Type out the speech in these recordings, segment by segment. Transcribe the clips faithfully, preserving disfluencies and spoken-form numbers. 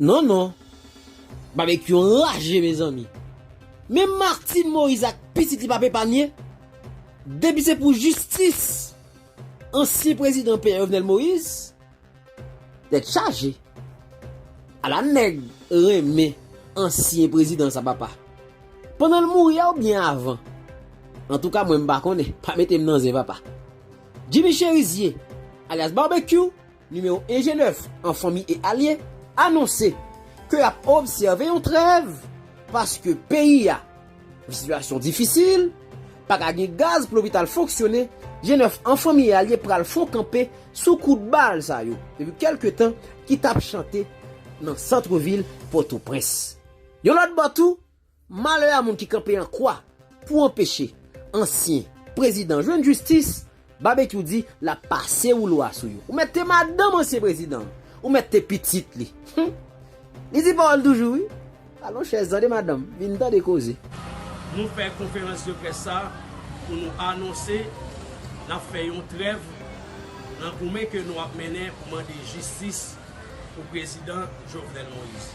Non, non. Babekyou anraje, mezanmi. Men Martine Moïse ak pitit li p ap epanye. Depi se pou jistis ansyen prezidan P A Jovenel Moïse, tèt chaje. Ala nèg renmen ansyen prezidan sa, papa. Pandan l mouri a oubyen avan? Antouka, mwen m pa konnen. Pa mete m nan zen, papa. Jimmy Chérizier, alyas Babekyou, nimewo en G nèf an fanmi e alye, anonse ke y ap obsève yon trèv paske peyi a sitiyasyon difisil, pa ka gen gaz pou lopital fonksyone, G nèf an fanmi e alye pral fè yon kanpe sou kout bal sa yo depi kèlke tan ki t ap chante nan sant vil Pòtoprens. Yon lòt bò tou, malè a moun ki kanpe an kwa pou anpeche ansyen prezidan jwenn jistis, Babekyou di l ap pase woulo a sou yo. Ou mèt te madanm ansyen prezidan an. Ou mèt te pitit li. Hum. Li di pawòl toujou, wi. Alon chèz, tande madanm, vin tande koze. Nou fè konferans de près sa pou nou anonse n ap fè yon trèv nan goumen ke nou ap mennen pou mande jistis pou prezidan Jovenel Moïse.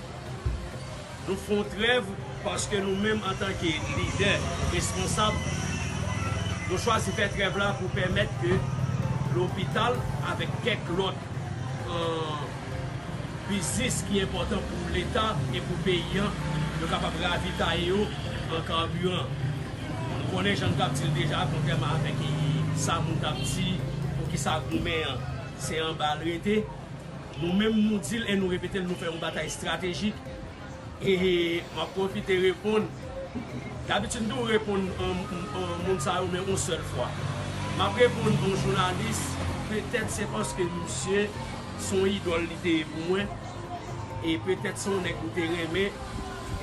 Nou fè yon trèv paske nou menm antanke lidè responsab, nou chwazi fè trèv la pou pèmèt ke lopital avèk kèk lòt, euh, biznis ki enpòtan pou leta e pou peyi an, yo kapab ravitaye yo an kabiran. Nou konnen jan n t ap di l deja, kontrèman avèk, e, sa moun t ap di, poukisa goumen an, se anba l rete. Nou menm, nou di l e nou repete l, nou fè yon batay estratejik. E m ap pwofite reponn. Dabitid, m toujou reponn, um, um, moun sa yo, men yon sèl fwa. M ap reponn yon jounalis, petèt se paske misye se yon idòl li te ye pou mwen. E petèt se yon nèg m te renmen.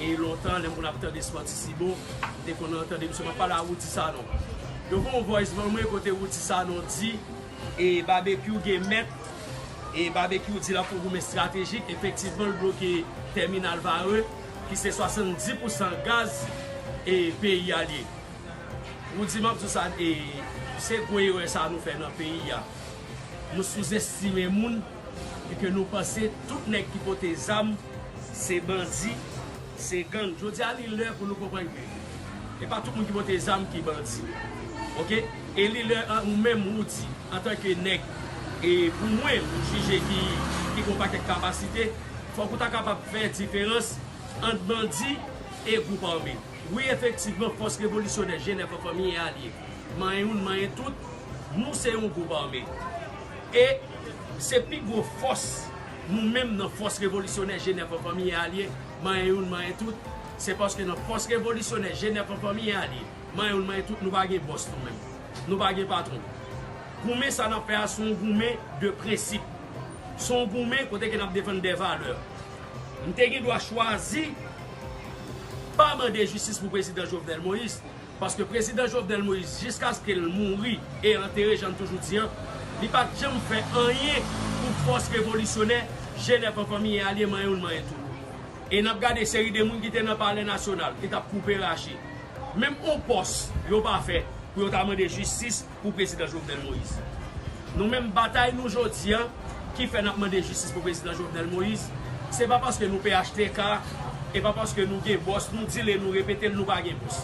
E lontan, lè m konn ap tande Spòtisibo, m te konn tande misye. M ap pale a Roudy Sanon. Yo fè yon voice ban mwen kote Roudy Sanon di, e Babekyou gen mèt, e Babekyou di l ap fè yon goumen estratejik, efektivman, l bloke tèminal Varreux, ki se swasanndis pousan gaz, e peyi a l ye. Roudy, m ap di w sa, e se gwo erè sa nou fè nan peyi a. Nou souzestime moun, e ke nou panse tout nèg ki pote zam, se bandi, se gang. Jodi a, li lè pou nou konprann ke e pa tout moun ki pote zam ki bandi. Oke? E li lè, an, ou menm, Roudy, antanke nèg, e pou mwen, ou jije ki, ki gen yon pakèt kapasite, fòk ou ta kapab fè diferans ant bandi e gwoup ame. Wi, efektivman, fòs revolisyonè G nèf an fanmi e alye, manyen youn, manyen tout, nou se yon gwoup ame. E se pi gwo fòs nou menm nan fòs revolisyonè G nèf an fanmi e alye, manyen youn, manyen tout, se paske nan fòs revolisyonè G nèf an fanmi e alye, manyen youn, manyen tout, nou pa gen bòs nou menm. Nou pa gen patwon. Goumen sa n ap fè a, se yon goumen de prensip. Se yon goumen kote ke n ap defann de valè. M te gen dwa chwazi pa mande jistis pou prezidan Jovenel Moïse, paske prezidan Jovenel Moïse, jiskaske l mouri e antere, jan n toujou di an, li pa t janm fè anyen pou fòs revolisyonè G nèf an fanmi e alye, manyen youn, manyen tout. E n ap gade seri de moun ki te nan Palè Nasyonal, ki t ap koupe rache. Menm yon pòs yo pa fè pou yo ta mande jistis pou prezidan Jovenel Moïse. Nou menm, batay nou jodi a, ki fè n ap mande jistis pou prezidan Jovenel Moïse, se pa paske nou P H T K, e pa paske nou gen bòs, nou di l e nou repete l, nou pa gen bòs.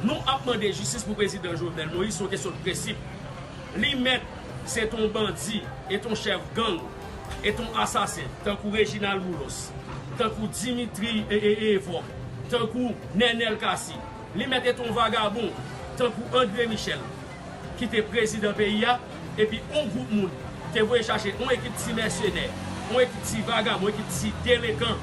Nou ap mande jistis pou prezidan Jovenel Moïse, se yon kesyon de prensip. Li mèt se t on bandi, e t on chèf gang, e t on asasen, tankou Reginald Boulos, tankou Dimitri, e, e, e, Vorbe, tankou Nenel Cassy. Li mèt e t on vagabon, tankou André Michel, ki te prezidan peyi a, epi on gwoup moun te voye chache on ekip ti mèsenè, on ekip ti vagabon, ekip ti delenkan,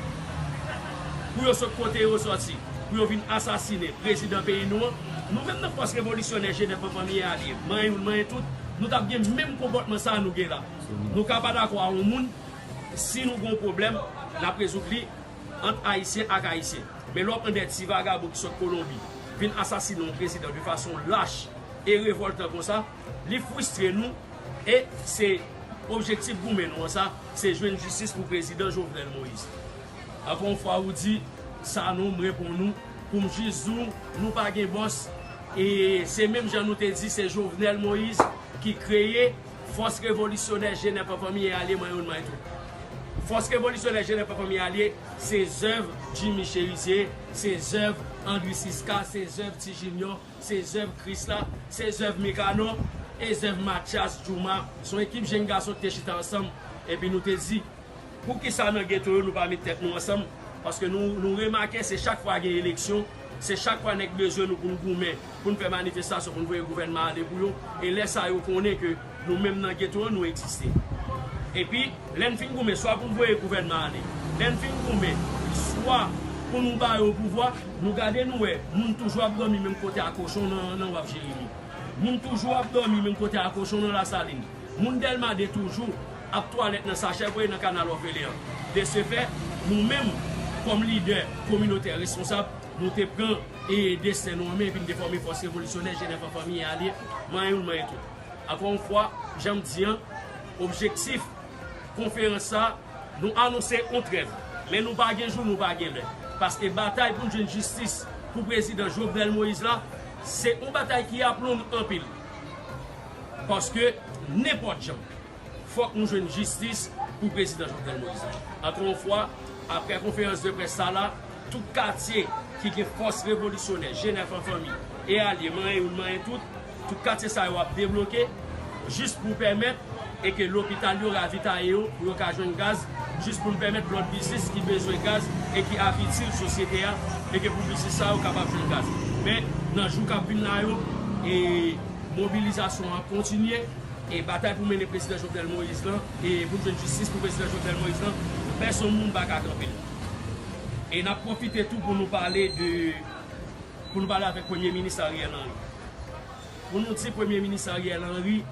pou yo sot kote yo sòti, pou yo vin asasinen prezidan peyi nou an. Nou menm nan fòs revolisyonè G nèf an fanmi e alye, manyen youn, manyen tout, nou t ap gen menm konpòtman sa a nou gen la. Nou ka pa dakò a yon moun, si nou gen yon pwoblèm, n ap rezoud li ant Ayisyen ak Ayisyen. Men lè w ap pran de ti vagabon ki sot Kolonbi, vin asasinen yon prezidan de fason lach e revòltan konsa, li fristre nou, e se objektif goumen nou an sa, se jwenn jistis pou prezidan Jovenel Moïse. Ankò yon fwa, ou di, Sanon, m reponn ou, pou m jis di w, nou pa gen bòs, e se menm jan nou te di, se Jovenel Moïse ki kreye fòs revolisyonè G nèf an fanmi e alye, manyen youn, manyen tout. Fòs Revolisyonè Jenèf an Fanmi Alye, se zèv Jimmy Chérizier, se zèv Andry Siska, se zèv Ti Junior, se zèv Krisla, se zèv Mekanò, e zèv Mathias Djouma. Se yon ekip jenn gason ki te chita ansanm, epi nou te di, poukisa nan geto yo nou pa met tèt nou ansanm? Paske nou, nou remake se chak fwa gen eleksyon, se chak fwa nèg bezwen nou pou n goumen, pou n fè manifestasyon, pou n voye gouvènman ale pou yo. E lè sa yo konnen ke nou menm nan geto an, nou egziste. Epi, lè n fin goumen, swa pou n voye gouvènman ale, lè n fin goumen, swa pou nou ba yo pouvwa, nou gade nou wè, moun toujou ap dòmi menm kote a kochon nan, nan Waf Jeremi. Moun toujou ap dòmi menm kote a kochon nan Lasalin. Moun Dèlma de toujou ap twalèt nan sachè voye nan kanal òfelen an. De se fè, nou menm, kòm lidè kominotè responsab, nou te pran, e, desten nou an men epi n te fòme Fòs Revolisyonè Jenèf an Fanmi e Alye, manyen youn, manyen tout. Ankò yon fwa, jan m di an, objektif konferans sa, nou anonse yon trèv, men nou pa gen jou, nou pa gen lè. Paske batay pou n jwenn jistis pou prezidan Jovenel Moïse la, se yon batay ki ap long anpil. Paske nenpòt jan, fòk nou jwenn jistis pou prezidan Jovenel Moïse la. Ankò yon fwa, aprè konferans de près sa la, tout katye ki gen Fòs Revolisyonè, Jenèf an Fanmi, e Alye, manyen youn, manyen tout, tout katye sa yo ap debloke, jis pou pèmèt e ke lopital yo ravitaye yo, pou yo ka jwenn gaz, jis pou n pèmèt lòt biznis ki bezwen gaz e ki ap itil sosyete a, e ke pou biznis sa yo kapab jwenn gaz. Men, nan jou k ap vin la yo, e mobilizasyon an ap kontinye, e batay pou mennen prezidan Jovenel Moïse lan, e pou n jwenn jistis pou prezidan Jovenel Moïse lan, pèsonn moun pa ka kanpe l. E n ap pwofite tou pou nou pale de, pou nou pale avèk Premye Minis Ariel Henry. Pou nou di Premye Minis Ariel Henry,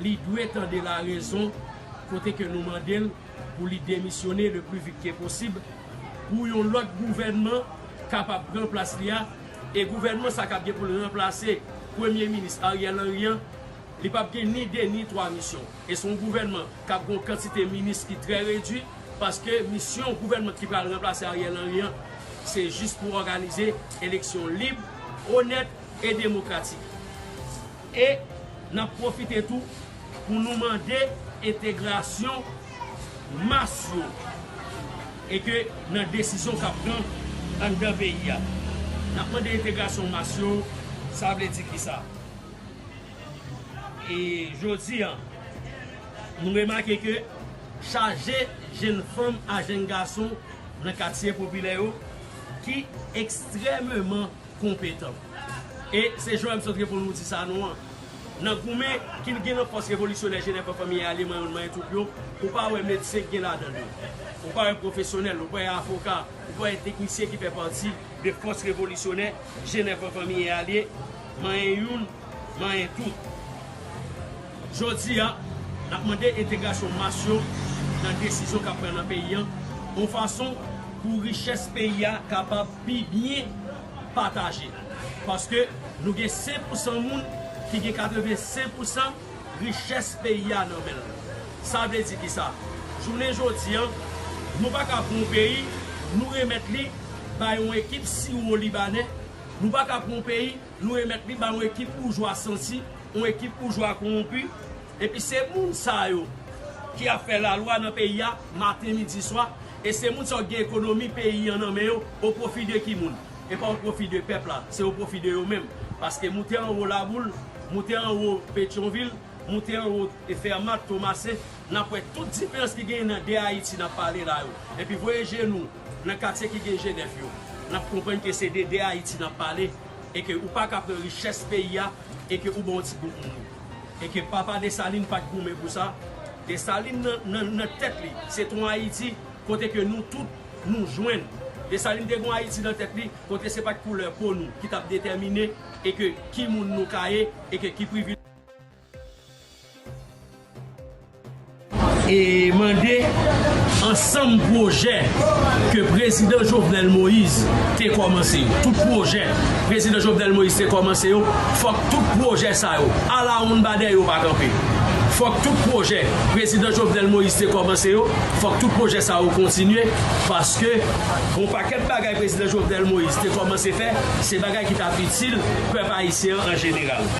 li dwe tande larezon kote ke nou mande l pou li demisyone le plus vite que possible, pou yon lòt gouvènman kapab pran plas li a, e gouvènman sa k ap gen pou l ranplase Premye Minis Ariel Henry an, li p ap gen ni de ni twa misyon. E se yon gouvènman k ap gen yon kantite minis ki trè redui, paske misyon gouvènman ki pral ranplase Ariel Henry an, se jis pou òganize eleksyon lib, onèt e demokratik. E n ap pwofite tou pou nou mande entegrasyon mas yo, e ke nan desizyon k ap pran anndan peyi a. N ap mande entegrasyon mas yo, sa vle di kisa? E jodi a, nou remake ke chaje jenn fanm a jenn gason nan katye popilè yo ki ekstrèmeman konpetan. E se Joël Santrepon nou di sa non an. Nan goumen ki gen nan Fòs Revolisyonè Jenèf an Fanmi e Alye, manyen youn, manyen tout yo, ou pa wè medsen ki gen ladan yo. Ou pa wè pwofesyonèl, ou pa wè avoka, ou pa wè teknisyen ki fè pati de Fòs Revolisyonè Jenèf an Fanmi e Alye, manyen youn, manyen tout. Jodi a, n ap mande entegrasyon mas yo nan desizyon k ap pran nan peyi an, yon fason pou richès peyi a kapab pi byen pataje. Paske nou gen senk pousan moun ki gen katrevensenk pousan richès peyi a nan men l. Sa vle di kisa? Jounen jodi a, nou pa ka pran yon peyi, nou remèt li bay yon ekip siwo libanè. Nou pa ka pran yon peyi, nou remèt li bay yon ekip boujwa santi, yon ekip boujwa kowonpi. Epi se moun sa yo ki ap fè lalwa nan peyi a, maten, midi, swa. E se moun sa yo ki gen ekonomi peyi an nan men yo, o pwofi de ki moun? E pa o pwofi de pèp la, se o pwofi de yo menm. Paske moute anwo Laboul, moute anwo Petyonvil, moute anwo e Fèmat, Tomasen, n ap wè tout diferans ki genyen nan de Ayiti n ap pale la yo. Epi voye je nou nan katye ki gen Jenèf yo, n ap konprann ke se de de Ayiti n ap pale, e ke ou pa ka pran richès peyi a, e ke ou ba yon ti gwoup moun. E ke papa Desalin pa t goumen pou sa. Desalin nan, nan, nan tèt li, se t on Ayiti kote ke nou tout nou jwenn. Desalin te gen yon Ayiti nan tèt li, kote se pa t koulè po nou ki t ap detèmine e ke ki moun nou ka ye, e ke ki privilèj. E mande ansanm pwojè ke prezidan Jovenel Moïse te kòmanse yo. Tout pwojè prezidan Jovenel Moïse te kòmanse yo, fòk tout pwojè sa yo, alawonnbadè yo pa kanpe. Fòk tout pwojè prezidan Jovenel Moïse te kòmanse yo, fòk tout pwojè sa yo kontinye, paske yon pakèt bagay prezidan Jovenel Moïse te kòmanse fè, se bagay ki t ap itil pèp ayisyen an an jeneral.